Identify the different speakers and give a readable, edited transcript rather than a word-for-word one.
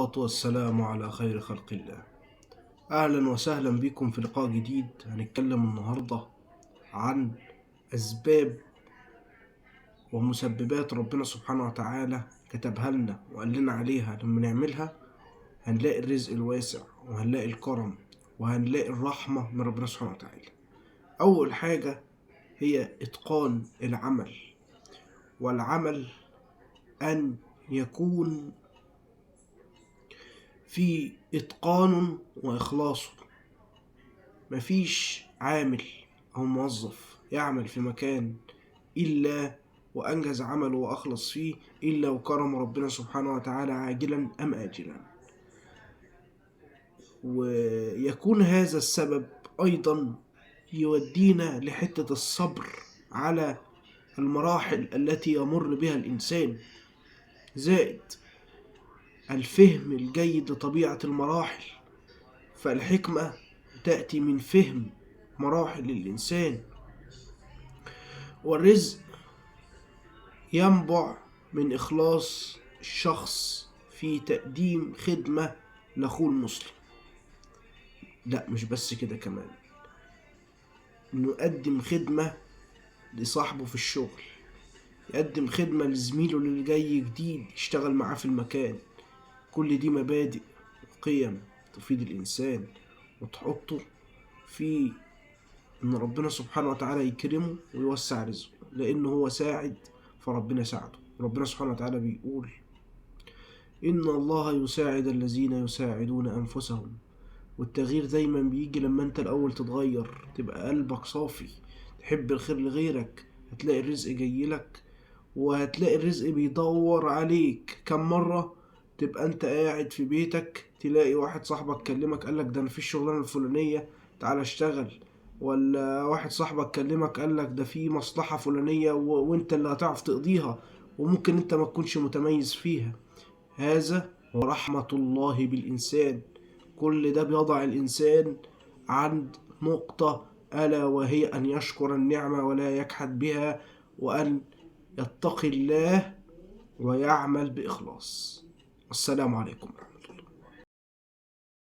Speaker 1: والصلاة والسلام على خير خلق الله. أهلا وسهلا بكم في لقاء جديد. هنتكلم النهاردة عن أسباب ومسببات ربنا سبحانه وتعالى كتبها لنا وقال لنا عليها، لما نعملها هنلاقي الرزق الواسع وهنلاقي الكرم وهنلاقي الرحمة من ربنا سبحانه وتعالى. أول حاجة هي إتقان العمل، والعمل أن يكون في إتقان وإخلاص. مفيش عامل أو موظف يعمل في مكان إلا وأنجز عمله وأخلص فيه إلا وكرم ربنا سبحانه وتعالى عاجلا أم آجلا. ويكون هذا السبب أيضا يودينا لحتة الصبر على المراحل التي يمر بها الإنسان، زائد الفهم الجيد لطبيعة المراحل. فالحكمة تأتي من فهم مراحل الإنسان، والرزق ينبع من إخلاص الشخص في تقديم خدمة لأخوه المسلم. لا مش بس كده، كمان إنه يقدم خدمة لصاحبه في الشغل، يقدم خدمة لزميله اللي جاي جديد يشتغل معاه في المكان. كل دي مبادئ وقيم تفيد الإنسان وتحطه في إن ربنا سبحانه وتعالى يكرمه ويوسع رزقه، لأنه هو ساعد فربنا ساعده. ربنا سبحانه وتعالى بيقول إن الله يساعد الذين يساعدون أنفسهم. والتغيير دايما بيجي لما أنت الأول تتغير، تبقى قلبك صافي، تحب الخير لغيرك، هتلاقي الرزق جايلك وهتلاقي الرزق بيدور عليك. كم مرة تبقى انت قاعد في بيتك تلاقي واحد صاحبك كلمك قالك ده انا في الشغلانة الفلانية تعال اشتغل، ولا واحد صاحبك كلمك قالك ده في مصلحة فلانية وانت اللي هتعرف تقضيها، وممكن انت ما تكونش متميز فيها. هذا هو رحمة الله بالإنسان. كل ده بيضع الإنسان عند نقطة، ألا وهي أن يشكر النعمة ولا يجحد بها، وأن يتقي الله ويعمل بإخلاص. السلام عليكم ورحمة الله.